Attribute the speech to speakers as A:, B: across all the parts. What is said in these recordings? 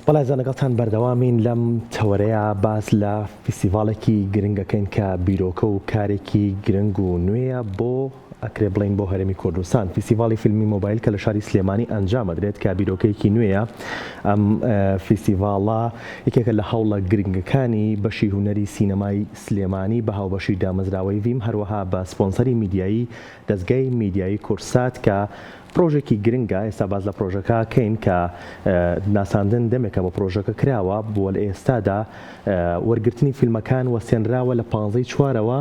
A: بەڵێ ئازیزان لەگەڵتان بەردەوامین لەم تەوەرەیە باس لە فیستیڤاڵێکی گرنگ ئەکەین کە بیرۆکە و کارێکی گرنگ و نوێیە بۆ ئەکرێ بڵێین بۆ هەرێمی کوردستان فیستیڤاڵی فیلمی مۆبایل کە لە شاری سلێمانی ئەنجام ئەدرێت کە بیرۆکەیەکی نوێیە ئەم فیستیڤاڵە یەکێکە لە هەوڵە گرنگەکانی بەشی هونەری سینەمای سلێمانی بە هاوبەشی دامەزراوەی ڤیم هەروەها بە سپۆنسەری میدیایی دەزگای میدیایی کوردسات کە پرۆژێکی گرنگە، ئێستا باس لە پرۆژەکە کەین کە ناساندن دەمێکە بۆ پرۆژەکە کراوە بۆ لە ئێستادا وەرگرتنی فیلمەکان وەستێنراوە لە پانزەی چوارەوە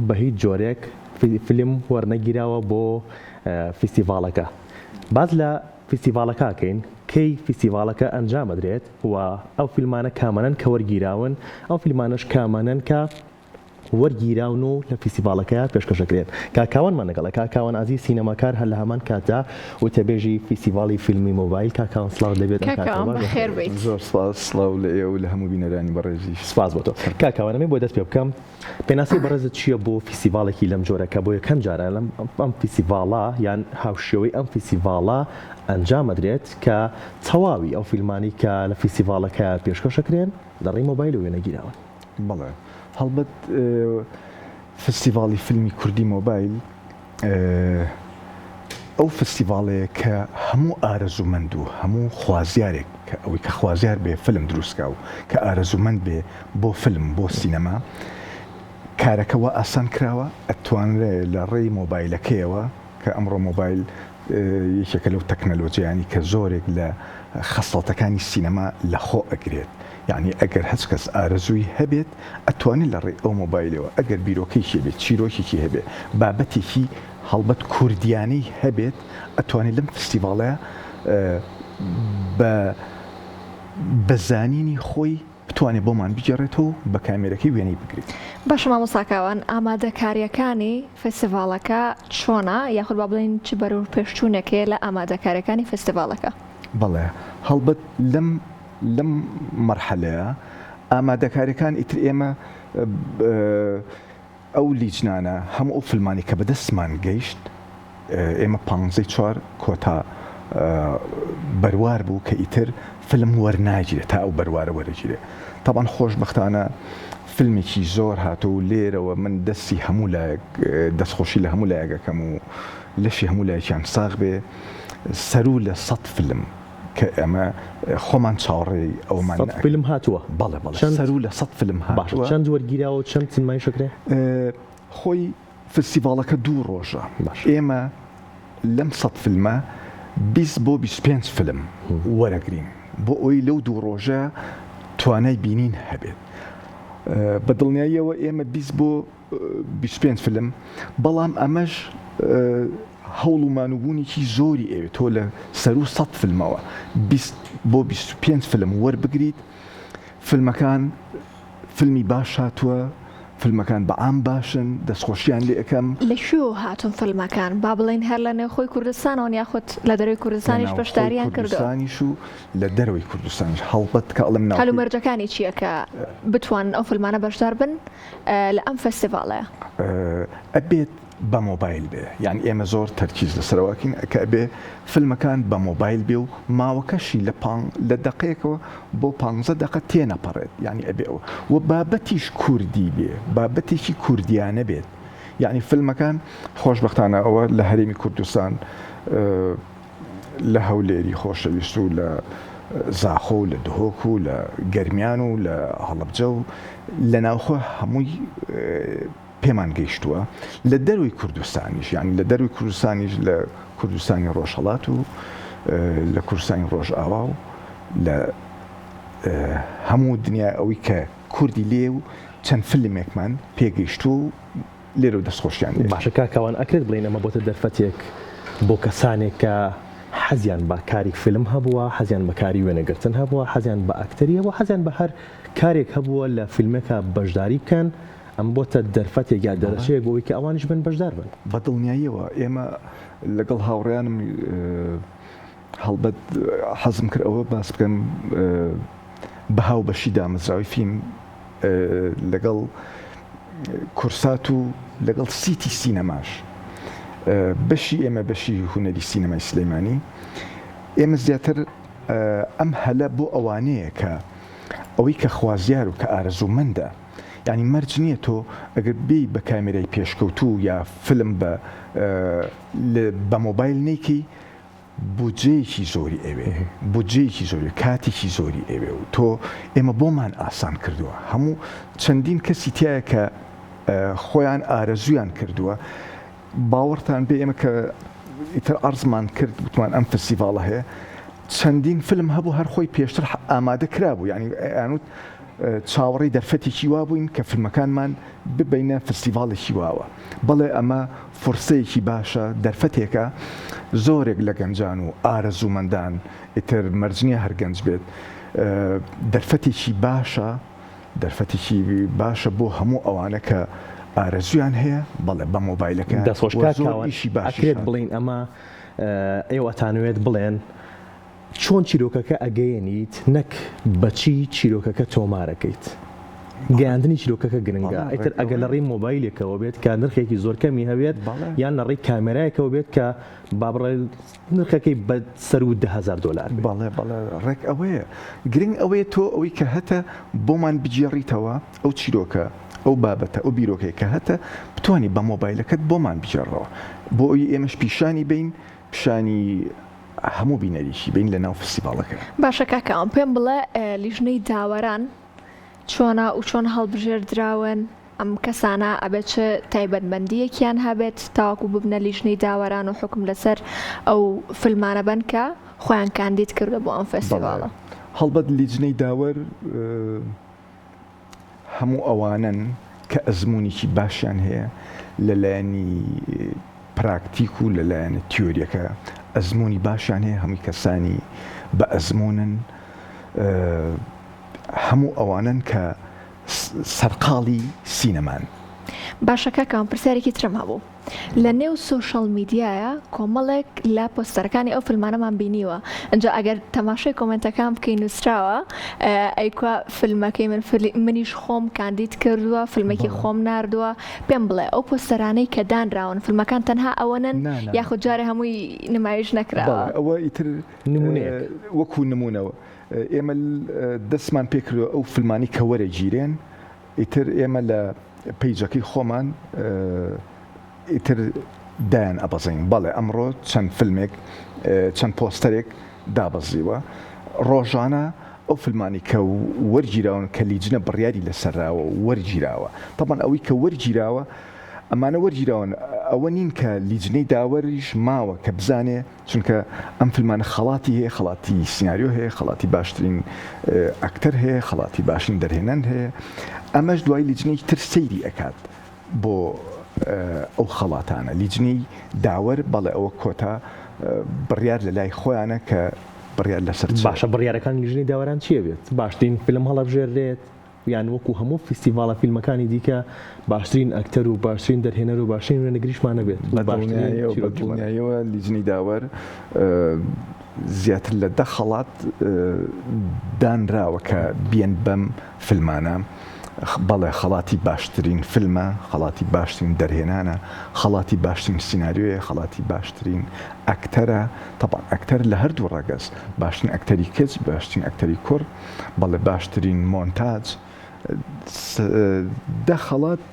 A: بە هیچ جۆرێک فیلم وەرنەگیراوە بۆ فیستیڤاڵەکە. باس لە فیستیڤاڵەکە کەین، کەی فیستیڤاڵەکە ئەنجام ئەدرێت و ئەو فیلمانە کامانەن کە وەرگیراون، ئەو فیلمانەش کامانەن کە وەرگیراون و لە فیستیڤاڵەکەیا پێشکەش ئەکرێن. کاک کاوانمان لەگەڵە. کاک کاوان عەزیز سینەماکار هەر لە هەمان کاتدا وتەبێژی فیستیڤاڵی فیلمی مۆبایل. کاک کاوان سڵاوت لێبێت ئەم
B: کاک
A: کاتە
B: کاوان
A: باش
B: بەخێر
A: بەخێر
B: بێیت.
C: زۆر سپاس، سڵاو لە ئێوە و لە هەموو بینەرانی بەڕێزیش.
A: سپاس بۆ تۆ. کاک کاوان ئەمەوێ بۆ دەست پێ بکەم پێناسەی بەڕێزت چییە بۆ فیستیڤاڵێکی لەم جۆرە کە بۆ یەکەم جارە لەم ئەم فیستیڤاڵە یان هاوشێوەی ئەم فیستیڤاڵە ئەنجام ئەدرێت کە تەواوی ئەو فیلمانەی کە لە فیستیڤاڵەکەیا پێشکەش ئەکرێن لە ڕێی مۆبایلەوە وێنەگیراون؟
C: بەڵێ هەڵبەت فستیڤاڵی فیلمی کوردی مۆبایل ئەو فستیڤاڵەیە کە هەموو ئارەزوومەند و هەموو خوازیارێک کە ئەوەی کە خوازیار بێ فیلم دروستکا و کە ئارەزوومەند بێ بۆ فیلم بۆ سینەما کارەکە وا ئاسان کراوە ئەتوانرێ لە ڕێی مۆبایلەکەیەوە کە ئەمڕۆ مۆبایل یەکێکە لەو تەکنەلۆجیایانەی کە زۆرێک لە خەسڵەتەکانی سینەما لە خۆ ئەگرێت یانی ئەگەر هەچ کەس ئارەزووی هەبێت ئەتوانێت لە ڕێی ئەو مۆبایلەوە ئەگەر بیرۆکەیەکی هەبێت چیرۆکێکی هەبێت بابەتێکی هەڵبەت کوردیانەی هەبێت ئەتوانێت لەم فستیڤاڵەیا بە بە زانینی خۆی بتوانێت بۆمان بگێڕێتەوە و بە کامێرەکەی وێنەی بگرێت.
B: باشە مامۆستا کاوان ئامادەکاریەکانی فێستیڤاڵەکە چۆنە یاخود با بڵێین چ بەرەوپێشچوونێک هەیە لە ئامادەکاریەکانی فێستیڤاڵەکە؟
C: بەڵێ هەڵبەت لەم لەم مەرحەلەیە ئامادەکاریەکان ئیتر ئێمە ئەو لیجنانە هەموو ئەو فلمانەی کە بەدەستمان گەیشت ئێمە پانزەی چوار کۆتا بەروار بوو کە ئیتر فلم وەرناگیرێت تا ئەو بەروارە وەرەگیرێ تەبعەن خۆشبەختانە فلمێکی زۆر هاتۆ و لێرەوە من دەستی هەموو لایەک دەستخۆشی لە هەموو لایەک ئەکەم و لەشی هەموو لایەکیان ساغ بێ سەروو لە سەد فلم کە ئێمە خۆمان چاوەڕێی ئەوەمان
A: سەد فیلم هاتووە؟
C: بەڵێ بەڵێ سەروو لە سەد فیلم
A: هاتووە. باشە چەند وەرگیراوە و چەند نمایش ئەکرێ؟
C: خۆی فستیڤاڵەکە دوو ڕۆژە ئێمە لەم سەد فیلمە 20 بۆ 25 فیلم وەرەگرین بۆ ئەوەی لەو دوو ڕۆژە توانای بینین هەبێت بە دڵنیاییەوە ئێمە 20 بۆ 25 فیلم بەڵام ئەمەش هەوڵ و مانوبوونێکی زۆری ئەوێت تۆ لە سەروو 100 فیلمەوە 20 بۆ 25 فیلم وەربگریت فیلمەکان فیلمی باش هاتووە فیلمەکان بە عام باشن دەستخۆشیان لێ ئەکەم.
B: لە کوێوە هاتوون فیلمەکان؟ با بڵێین هەر لە نێوخۆی کوردستانەوەن یاخود لە دەرەوەی کوردستانیش بەشدارییان کردووە؟
C: لە ناوخۆی کوردستانیش و لە دەرەوەی کوردستانیش هەڵبەت کە ئەڵێم ناوخۆی.
B: هەلومەرجەکانی چییە کە بتوانن ئەو فیلمانە بەشدار بن لە ئەم فێستیڤاڵەیا؟
C: ئەبێت بە مۆبایل بێ یانی ئێمە زۆر تەرکیز لەسەر ئەوە ئەکەین کە ئەبێ فیلمەکان بە مۆبایل بێ و ماوەکەشی لە پان لە دەقەیەکەوە بۆ پانزە دەقە تێنەپەڕێت یانی ئەبێ ئەوە و بابەتیش کوردی بێ بابەتێکی کوردیانە بێت یانی فیلمەکان خۆشبەختانە ئەوە لە هەرێمی کوردستان لە هەولێری خۆشەویست و لە زاخۆ و لە دهۆک و لە گەرمیان و لە هەڵەبجە و لە ناوخۆ هەمووی پێمان گەیشتووە لە دەروی کوردستانیش یعنی لە دەروی کوردستانیش لە کوردستانی ڕۆژهەڵات و لە کوردستانی ڕۆژئاوا و لە هەموو دنیا ئەوەی کە کوردی لێ و چەند فیلمێکمان پێگەیشتووە و لێرەوە دەستخۆشیان لێ
A: باشە کاک کاوان ئەکرێت بڵێین ئەمە بۆتە دەرفەتێک بۆ کەسانێک کە حەزیان بە کاری فیلم هەبووە حەزیان بە کاری وێنەگرتن هەبووە حەزیان بە ئەکتەری هەبووە حەزیان بە هەر کارێک هەبووە لە فیلمێکا بەشداری بکەن ئەمە بۆتە دەرفەتێک یا دەرەچەیەک بۆ ئەوەی کە ئەوانیش بن بەشدار بن.
C: بە دڵنیاییەوە ئێمە لەگەڵ هاوڕێیانم هەڵبەت حەزم کرد ئەوە باس بکەم بە هاوبەشی دامەزراوەی فیلم لەگەڵ کورسات و لەگەڵ سیتی سینەماش بەشی ئێمە بەشی هونەری سینەمای سلەیمانی ئێمە زیاتر. ئەم هەلە بۆ ئەوانەیە کە ئەوەی کە خوازیار و کە ئارەزوومەندە یانی مەرج نییە تۆ ئەگەر بێی بە کامێرای پێشکەوتوو یا فلم بە بە مۆبایل نەیکەی بودجەیەکی زۆری ئەوێ بودجەیەکی زۆری کاتێکی زۆری ئەوێ و تۆ ئێمە بۆمان ئاسان کردووە هەموو چەندین کەسی تایە کە خۆیان ئارەزویان کردووە باوەڕتان بێ ئێمە کە ئیتر عەرزمان کرد وتمان ئەم فستیڤاڵە هەیە چەندین فیلم هەبوو هەر خۆی پێشتر ئامادە کرابوو یعنی ئەیانوت چاوەڕێی دەرفەتێکی وا بووین کە فیلمەکانمان ببینە فستیڤاڵێکی واوە بەڵێ ئەمە فرسەیەکی باشە دەرفەتێکە زۆرێک لە گەنجان و ئارەزوومەندان ئیتر مەرج نییە هەر گەنج بێت دەرفەتێکی باشە دەرفەتێکی باشە بۆ هەموو ئەوانە کە ئارەزوویان هەیە بەڵێ بە مۆبایلەکەیان
A: دەست خۆش
C: و
A: کاک
C: زۆر
A: کاوان
C: ئیشی
A: ئەکرێت
C: باشیشان.
A: بڵێین ئەمە ئێوە ئەتانەوێت بڵێن چۆن چیرۆکەکە ئەگەیەنیت نەک بەچی چیرۆکەکە تۆمارەکەیت
C: بەڵێ
A: گەیاندنی چیرۆکەکە گرنگە
C: بەڵێ
A: ئیتر
C: ڕێک
A: ئەگەر لە
C: ئەوەیە.
A: ڕێی مۆبایلێکەوە بێت کە نرخێکی زۆر کەمی هەبێت
C: بەڵێ.
A: یان لە ڕێی کامێرایەکەوە بێت کە با بڵێ نرخەکەی بە سەروو 10,000 دۆلار بێت.
C: بەڵێ بەڵێ ڕێک ئەوەیە. گرنگ ئەوەیە تۆ ئەوەی کە هەتە بۆمان بگێڕیتەوە، ئەو چیرۆکە، ئەو بابەتە، ئەو بیرۆکەی کە هەتە بتوانی بە مۆبایلەکەت بۆمان بگێڕەوە بۆ ئەوی ئێمەش پیشانی بەین، پیشانی هەموو بینەریکی بەین لە ناو فستیڤاڵەکە.
B: باشە کاک کاوان پێم بڵێ لیژنەی داوەران چۆنە و چۆن هەڵبژێردراون؟ ئەم کەسانە ئەبێت چ تایبەتمەندییەکیان هەبێت تاوەکو ببنە لیژنەی داوەران و حوکم لەسەر ئەو فیلمانە بەن کە خۆیان کاندید کردوە بۆ ئەم
C: بەڵێ
B: فێستیڤاڵە؟
C: هەڵبەت لیجنەی داوەر هەموو ئەوانەن کە ئەزموونێکی باشیان هەیە لە لایەنی پراکتیک و لە لایەنە تیۆریەکە ئەزموونی باشیان هەیە هەمووی کەسانی بە ئەزموونن هەموو ئەوانەن کە سەرقاڵی سینەمان.
B: باشە کاکە من پرسیارێکی ترم هەبوو لە نێو سۆشیال میدیایە کۆمەڵێک لە پۆستەرەکانی ئەو فیلمانەمان بینیوە ئینجا ئەگەر تەماشای کۆمێنتەکان بکەی نووسراوە ئەی کوا فیلمەکەی من منیش خۆم کاندید کردووە فیلمێکی خۆم ناردووە پێم بڵێ ئەو پۆستەرانەی کە دانراون فیلمەکان تەنها ئەوەنەن یاخود جارێ هەمووی نمایش نەکراوە؟
C: ئەوە ئیتر
A: نمونەیەک
C: وەکو نمونەوە ئێمە دەستمان پێکردوە ئەو فیلمانەی کە وەرەگیرێن ئیتر ئێمە لە پەیجەکەی خۆمان ئیتر دایان ئەبەزین بەڵێ ئەمڕۆ چەند فیلمێک چەند پۆستەرێک دابەزیوە ڕۆژانە ئەو فیلمانی کە وەرگیراون کە لیجنە بڕیاری لەسەراوە وەرگیراوە تەبەن ئەوەی کە وەرگیراوە ئەمانە وەرگیراون ئەوە نین کە لیجنەی داوەریش ماوە کە بزانێ چونکە ئەم فیلمانە خەڵاتی هەیە، خەڵاتی سیناریۆ هەیە، خەڵاتی باشترین ئەکتەر هەیە، خەڵاتی باشترین دەرهێنەر هەیە، ئەمەش دوای لیجنەیەکی تر سەیری ئەکات بۆ ئەو خەڵاتانە، لیجنەی داوەر بەڵێ ئەوە کۆتا بڕیار لە لای خۆیانە کە بڕیار لەسەر چ.
A: باشە بڕیارەکانی لیژنەی داوەران چییە بێت؟ باشترین فیلم هەڵەبژێررێت؟ یان وەکو هەموو فیستیڤاڵە فیلمەکانی دیکە باشترین ئەکتەر و باشترین دەرهێنەر و باشترین وێنەگریشمان نەبێت و باشترین
C: بەدڵنیایەوە
A: چیرۆکیشمان نەبێت.
C: بەدڵنیایەوە لیجنەی داوەر زیاتر لە دە خەڵات دانراوە کە بیەن بەم فیلمانە، بەڵێ خەڵاتی باشترین فیلمە، خەڵاتی باشترین دەرهێنانە، خەڵاتی باشترین سیناریۆیە، خەڵاتی باشترین ئەکتەرە، تەبعەن ئەکتەر لە هەردوو ڕەگەز، باشترین ئەکتەری کچ، باشترین ئەکتەری کوڕ، بەڵێ باشترین مۆنتاج دە خەڵات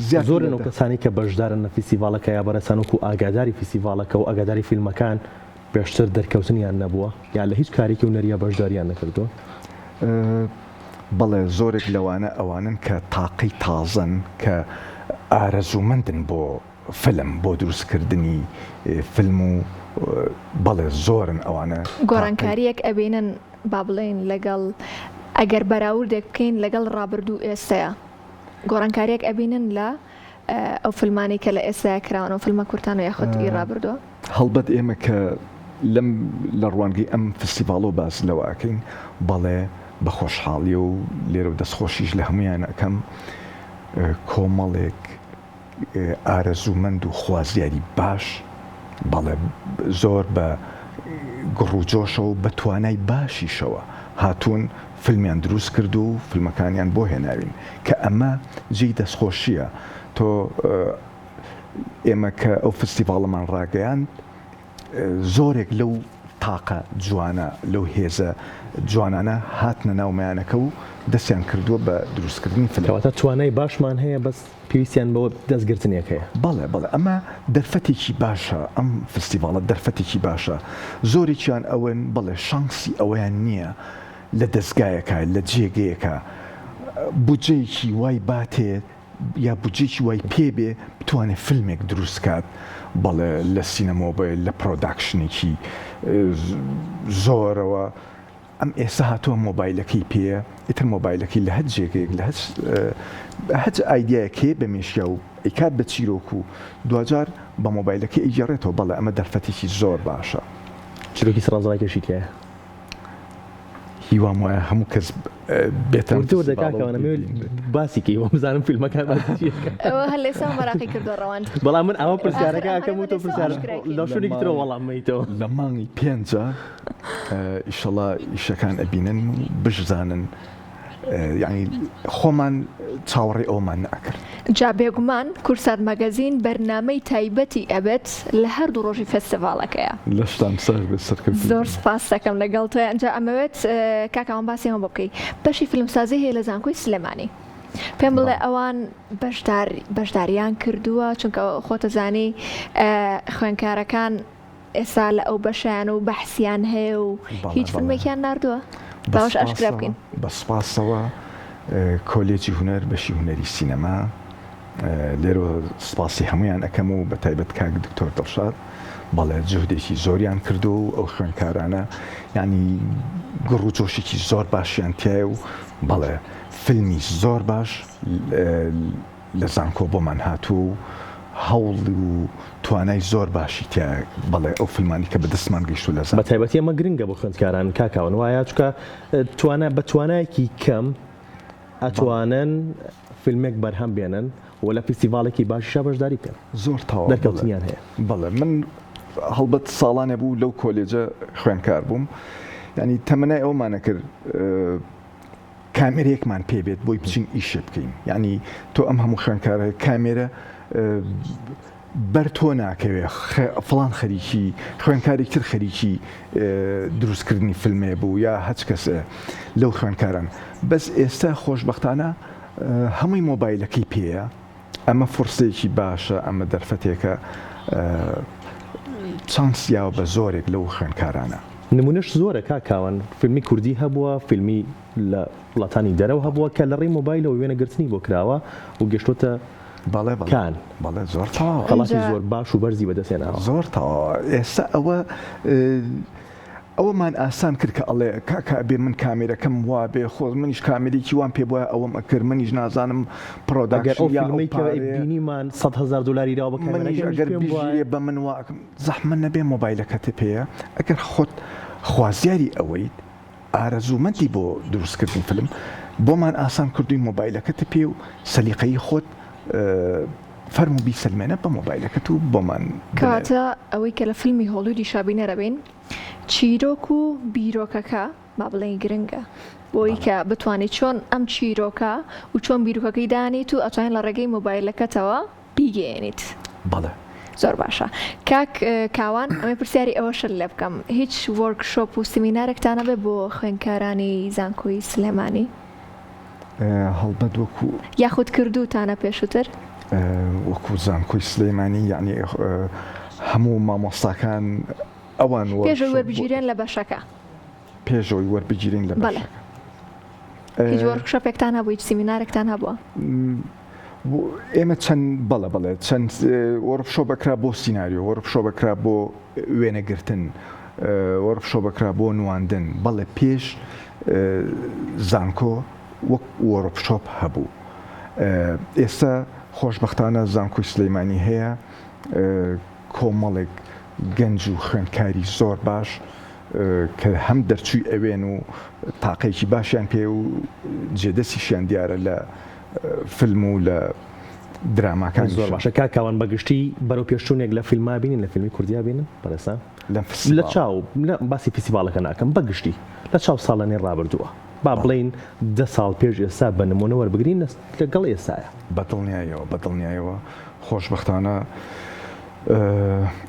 C: زیاتر
A: زۆرن
C: لە
A: ئەو
C: دە.
A: کەسانەی کە بەشدارن لە فیستیڤاڵەکە یا بەڕێزتان وەکو ئاگاداری فیستیڤاڵەکە و ئاگاداری فیلمەکان پێشتر دەرکەوتنیان نەبووە یا لە هیچ کارێکی هونەرییا بەشداریان نەکردووە؟
C: بەڵێ زۆرێک لەوانە ئەوانەن کە تاقەی تازەن کە ئارەزوومەندن بۆ فیلم بۆ دروستکردنی فیلم و بەڵێ زۆرن ئەوانە تاقەی.
B: گۆڕانکارییەک ئەبینن با بڵێین لەگەڵ ئەگەر بەراوردێک بکەین لەگەڵ ڕابردوو ئێستەیا گۆڕانکارییەک ئەبینن لە ئەو فیلمانەی کە لە ئێستایا کراون ئەو فیلمە کورتانە یاخود ئی ڕابردووە؟
C: هەڵبەت ئێمە کە لەم لە ڕوانگەی ئەم فستیڤاڵەوە باس لەوە ئەکەین بەڵێ بە خۆشحاڵیەوە و لێرەوە دەستخۆشیش لە هەموویان ئەکەم کۆمەڵێک ئارەزوومەند و خوازیاری باش، بەڵێ زۆر بە گڕوجۆشەوە و بە توانای باشیشەوە هاتوون فیلمیان دروست کردووە و فیلمەکانیان بۆ هێناوین کە ئەمە جێی دەستخۆشییە. تۆ ئێمە کە ئەو فستیڤاڵەمان ڕاگەیاند زۆرێک لەو. تاقە جوانە لەو هێزە جوانانە هاتنە ناو مەیانەکە و دەستیان کردووە بە دروستکردنی فلم.
A: کەواتە توانای باشمان هەیە بەس پێویستیان بەوە دەستگرتنێک هەیە.
C: بەڵێ بەڵێ ئەمە دەرفەتێکی باشە ئەم فستیڤاڵە دەرفەتێکی باشە زۆرێکیان ئەوەن بەڵێ شانسی ئەوەیان نییە لە دەزگایەکە لە جێگەیەکە بودجەیەکی وای باتێ یا بودجەیەکی وای پێ بێ بتوانێ فیلمێک دروست کات بەڵێ لە سینەمۆ بێ لە production ێکی زۆرەوە ئەم ئێستا هاتووە مۆبایلەکەی پێیە ئیتر مۆبایلەکەی لە هەچ جێگەیەک لە هەچ هەچ ئایدیایەک هەیە بە مێشکیا و ئەیکات بە چیرۆک و دواجار بە مۆبایلەکەی ئەیگێڕێتەوە بەڵێ ئەمە دەرفەتێکی زۆر باشە.
A: چیرۆکی سەرنجڕاکێشی تیایە.
C: هیوام وایە هەموو کەس بێتە
A: وردە وردە کاکە ئەمەوێت باسی کەی وەم بزانم فیلمەکان باسی چی ئەکەن.
B: ئەوە هەر لێسا مەراقی کردووە ڕەوەند.
A: بەڵام من ئەوە پرسیارەکە
B: ئاخر
A: ئەکەم و
B: ئەمانە
A: تۆ
B: لێسا
A: پرسیار
B: ئاشکرای کەین.
A: لە شوێنێکی ترەوە وەڵام مەیتەوە.
C: لە مانگی پێنجا ئیشەڵا ئیشەکان ئەبینن و بشزانن یانی خۆمان چاوەڕێی ئەوەمان نەئەکرد.
B: جا بێگومان کوردسات مەگەزین بەرنامەی تایبەتی ئەبێت لە هەردوو ڕۆژی فێستیڤاڵەکەیا.
C: لەشتان ساغ بێت سەرکەوتوو
B: زۆر
C: بن.
B: سوپاست دەکەم لەگەڵ تۆیا ئینجا ئەمەوێت کاک ئاوان باسی ئەمە بۆ بکەی بەشی فیلمسازی هەیە لە زانکۆی سلێمانی پێم بڵێ
C: بەڵێ.
B: ئەوان بەشدار بەشداریان کردووە چونکە خۆتەزانی خوێنکارەکان ئێستا لە ئەو بەشەیان و بەحسیان هەیە و
C: بەڵێ
B: هیچ
C: بەڵێ.
B: فیلمێکیان ناردووە؟
C: بە
B: باوەش ئاشکرا
C: سوپاسەوە
B: بکەین.
C: بە سوپاسەوە کۆلێجی هونەر بەشی هونەری سینەما لێرەوە سوپاسی هەموویان ئەکەم و بە تایبەت کاک دکتۆر دڵشاد بەڵێ جوهدێکی زۆریان کردووە و ئەو خوێندکارانە یانی گوڕ و جۆشێکی زۆر باشیان تیایە و بەڵێ فیلمی زۆر باش لە زانکۆ بۆمان هاتووە و هەوڵ و توانای زۆر باشی تیایە، بەڵێ ئەو فیلمانەی کە بەدەستمان گەیشتووە لە
A: بە
C: زانکۆ.
A: تایبەتی ئەمە گرنگە بۆ خوێندکاران کاک کاوەن وایە چونکە توانا بە توانایەکی کەم
C: بەڵێ.
A: ئەتوانن فیلمێک بەرهەم بێنن و لە فیستیڤاڵێکی باشیشا بەشداری بکەن
C: زۆر تەواو بەڵێ
A: دەرکەوتنیان هەیە.
C: بەڵێ من هەڵبەت ساڵانێ بوو لەو کۆلێجە خوێندکار بووم یانی تەمەنای ئەوەمان ئەکرد کامێرەیەکمان پێ بێت بۆی بچین ئیشێ بکەین یعنی تۆ ئەم هەموو خوێندکارە کامێرە بەر تۆ ناکەوێ فڵان خەریکی خوێندکارێک تر خەریکی دروستکردنی فیلمێ بوو یا هەچ کەسێ لەو خوێندکاران بەس ئێستا خۆشببختانە هەمووی مۆبایلەکەی پێیە ئەمە فرسەیەکی باشە ئەمە دەرفەتێکە چانس یاوە بە زۆرێک لەو خوێندکارانە.
A: نمونەش زۆرە کاک کاوان فیلمی کوردی هەبووە فیلمی لە وڵاتانی دەرەوە هەبووە کە لە ڕێی مۆبایلەوە وێنەگرتنی بۆ کراوە و گەشتۆتە
C: بەڵێ بەڵێ
A: کان.
C: بەڵێ زۆر تەواوە.
A: خەڵاتی
B: ئینجا
A: زۆر باش و بەرزی بەدەست هێناوە.
C: زۆر تەواوە ئێستا ئەوە ئەوەمان ئاسان کرد کە ئەڵێ کاکە ئەبێ من کامێرەکەم وابێ خۆ منیش کامێرێکی وام پێ بوایە ئەوەم ئەکرد منیش نازانم
A: ئەگەر
C: پڕۆداکشن
A: ئەو
C: یا ئەو
A: فیلمەی کە
C: پارەیە
A: بینیمان 100,000 دۆلاری داوە بە
C: منیش
A: کامێراکەی منیش
C: ئەگەر
A: پێم بوایە.
C: بژیرێ بە من وا ئەکەم زەحمەت نەبێ مۆبایلەکەت پێیە ئەگەر خۆت خوازیاری ئەوەیت ئارەزوومەندی بۆ دروستکردنی فیلم بۆمان ئاسان کردووی مۆبایلەکەت پێ و سەلیقەی خۆت فەرموو بیسەلمێنە بە مۆبایلەکەت و بۆمان بنێرە.
B: کەواتە ئەوەی کە لە فیلمی هۆڵیودیشا بینەرەبین چیرۆک و بیرۆکەکە با بڵێین گرنگە بۆی کە بتوانیت چۆن ئەم چیرۆکە و چۆن بیرۆکەکەی دانیت و ئەتوانیت لە ڕێگەی مۆبایلەکەتەوە بیگەیەنیت.
C: بەڵێ.
B: زۆر باشە کاک کاوان ئەمێ پرسیاری ئەوەشت لێ بکەم هیچ workshop و سیمینارێکتان هەبێ بۆ خوێندکارانی زانکۆی سلێمانی؟
C: هەڵبەت وەکو.
B: یاخود کردووتانە پێشووتر؟
C: وەکو زانکۆی سلێمانی یەعنی هەموو مامۆستاکان ئەوان
B: پێش ئەوەی وەربگیرێن لە بەشەکە.
C: پێش ئەوەی وەربگیرین لە بەشەکە.
B: هیچ workshop ێکتان هەبوو هیچ سیمینارێکتان هەبووە؟
C: ئێمە چەند بەڵێ بەڵێ چەند workshop ئەکرا بۆ سیناریۆ workshop ئەکرا بۆ وێنەگرتن workshop ئەکرا بۆ نواندن بەڵێ پێش زانکۆ وەک workshop هەبوو ئێستا خۆشبەختانە زانکۆی سلەیمانی هەیە کۆمەڵێک گەنج و خوێندکاری زۆر باش کە هەم دەرچووی ئەوێن و تاقەیەکی باشیان پێ و جێدەستیشیان دیارە لە فیلم و لە دراماکان
A: زۆر باشە کاک کاوان بەگشتی بەرەو پێشچوونێک لە فیلما بینین لە فیلمی کوردیا بینن بەڕێزان
C: لەم
A: لە
C: فستیڤاڵ
A: چاو باسی فیستیڤاڵەکە ناکەم بەگشتی لە چاو ساڵانی ڕابردووە با بڵێین دە ساڵ پێش ئێستا بە نموونە وەربگرین لەگەڵ ئێستایا.
C: بە دڵنیایەوە بە دڵنیایەوە خۆشبەختانە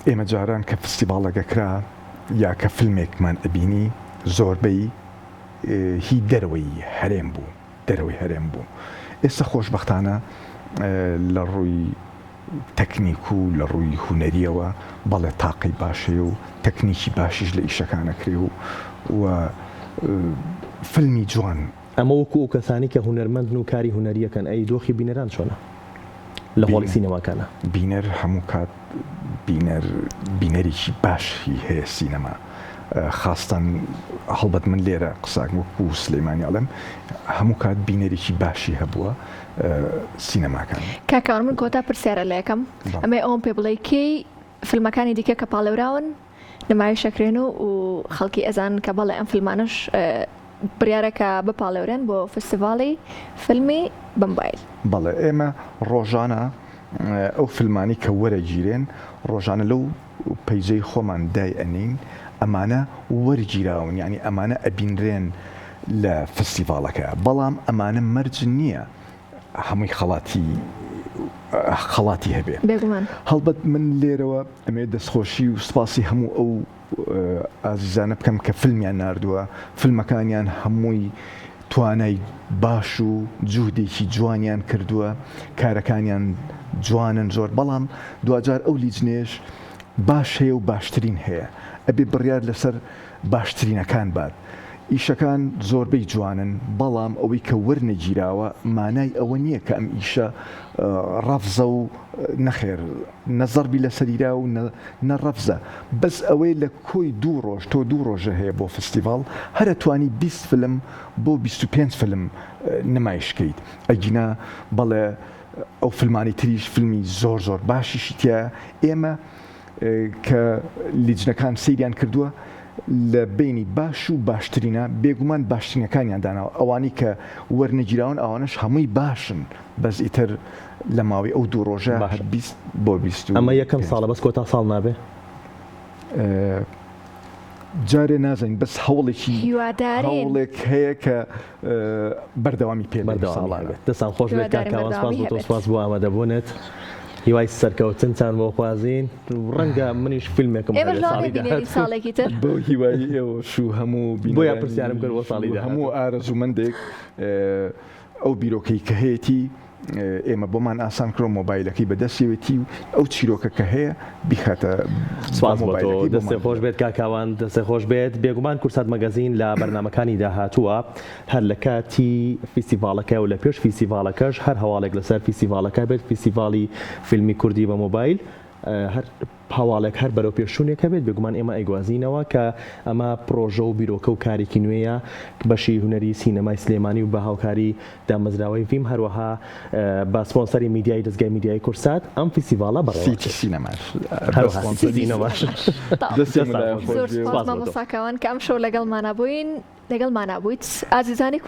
C: ئێمە جاران کە فستیڤاڵەکە کرا. یا کە فیلمێکمان ئەبینی زۆربەی هی دەرەوەی هەرێم بوو دەرەوەی هەرێم بوو ئێستا خۆشبەختانە لە ڕووی تەکنیک و لە ڕووی هونەریەوە بەڵێ تاقی باش هەیە و تەکنیکی باشیش لە ئیشەکان ئەکرێ و و فیلمی جوان.
A: ئەمە وەکو ئەو کەسانەی کە هونەرمەندن و کاری هونەری ئەکەن ئەی دۆخی بینەران چۆنە لە هۆڵی سینەماکانا؟
C: بینەر هەموو کات بینەر بینەرێکی باشی هەیە سینەما خاستەن هەڵبەت من لێرە قساکم وەکو سلیمانی ئەڵێم هەموو کات بینەرێکی باشی هەبووە سینەماکان.
B: کاک کاوان من کۆتا پرسیارە لە یەکەم ئەمەی ئەوەم پێ بڵێی کەی فیلمەکانی دیکە کە پاڵێوراون نمایش ئەکرێن و و خەڵکی ئەزانن کە بەڵێ ئەم فیلمانەش بڕیارە کە بپاڵێورێن بۆ فستیڤاڵی فیلمی بە مۆبایل.
C: بەڵێ ئێمە ڕۆژانە ئەو فیلمانەی کە وەرەگیرێن ڕۆژانە لەو پەیجەی خۆمان دای ئەنێین ئەمانە وەرگیراون یانی ئەمانە ئەبینرێن لە فستیڤاڵەکە بەڵام ئەمانە مەرج نییە هەمووی خەڵاتی خەڵاتی هەبێ.
B: بێگومان.
C: هەڵبەت من لێرەوە ئەمەوێت دەستخۆشی و سپاسی هەموو ئەو ئازیزانە بکەم کە فیلمیان ناردووە، فیلمەکانیان هەمووی توانای باش و جوهدێکی جوانیان کردووە، کارەکانیان جوانن زۆر، بەڵام دواجار ئەو لیجنەیەش باش هەیە و باشترین هەیە، ئەبێ بڕیار لەسەر باشترینەکان بات. ئیشەکان زۆربەی جوانن، بەڵام ئەوەی کە وەرنەگیراوە مانای ئەوە نییە کە ئەم ئیشە ڕەفزە و نەخێر نە زەڕبی لەسەریرا و نە ڕەفزە بەس ئەوەی لە کۆی دوو ڕۆژ تۆ دوو ڕۆژە هەیە بۆ فستیڤاڵ هەر ئەتوانی 20 فلم بۆ 25 فلم نمایش کەیت ئەگینا بەڵێ ئەو فلمانی تریش فلمی زۆر زۆر باشیشی تیایە ئێمە کە لیجنەکان سەیریان کردووە لە بەینی باش و باشترینە بێگومان باشترینەکانیان داناوە ئەوانەی کە وەرنەگیراون ئەوانەش هەمووی باشن بەس ئیتر لە ماوەی ئەو دوو ڕۆژە
A: باشە
C: 20 بۆ
A: ئەمە یەکەم
C: 25
A: ساڵە بەس کۆتا ساڵ نابێ؟
C: جارێ نازانین بەس هەوڵێکی
B: هیوادارین.
C: هەوڵێک هەیە کە بەردەوامی پێ بدەین
A: بەردەوامی
C: ساڵانە.
A: هەبێت. دەستان خۆش بێت کاک
B: هیوادارین
A: کاوان سپاس
B: بەردەوامی
A: بۆ تۆ
B: هەبێت.
A: سپاس بۆ ئامادەبوونت هیوای سەرکەوتنتان بۆ خوازین ڕەنگە منیش فیلمێکم
B: ئێمەش
A: هەبێت
B: لەوانەیە
A: ساڵی
B: بینێرین
A: داهاتوو
B: ساڵێکی تر.
C: بەو هیوای ئێوەش و هەموو
A: بۆیە پرسیارم کرد بۆ
C: بینەرانیش
A: ساڵی
C: و هەموو
A: داهاتوو.
C: ئارەزوومەندێک ئەو بیرۆکەی کە هەیەتی ئێمە بۆمان ئاسان کردوە مۆبایلەکەی بەدەستیەوێتی و ئەو چیرۆکە کە هەیە بیخاتە بە
A: سپاس بۆ تۆ
C: مۆبایلەکەی
A: دەستێ
C: بۆمان
A: خۆش
C: بدات.
A: بێت کاک کاوان دەستێ خۆش بێت بێگومان کوردسات مەگەزین لە بەرنامەکانی داهاتووە هەر لە کاتی فیستیڤاڵەکە و لە پێش فیستیڤاڵەکەش هەر هەواڵێک لەسەر فیستیڤاڵەکە بێت فیستیڤاڵی فیلمی کوردی بە مۆبایل هەر هەواڵێک هەر بەرەو پێشچوونێک هەبێت بێگومان ئێمە ئەیگوازینەوە کە ئەمە پرۆژە و بیرۆکە و کارێکی نوێیە بەشی هونەری سینەمای سلێمانی و بە هاوکاری دامەزراوەی ڤیم هەروەها بە سپۆنسەری میدیایی دەزگای میدیایی کوردسات ئەم فیستیڤاڵە بەڕێوە
C: سیتی
A: ئەچێت.
C: سینەماش بە
A: هەروەها سیتی
C: سپۆنسەری
A: سینەماش.
C: دەستی
A: دەستتان
C: ملایان
A: خۆش
C: خۆش
B: زۆر
C: بێ و
B: سوپاس
A: سپاس بۆ تۆ.
B: مامۆستا کاوان کە ئەمشەو لەگەڵمانا بووین لەگەڵمانا بوویت ئازیزانی.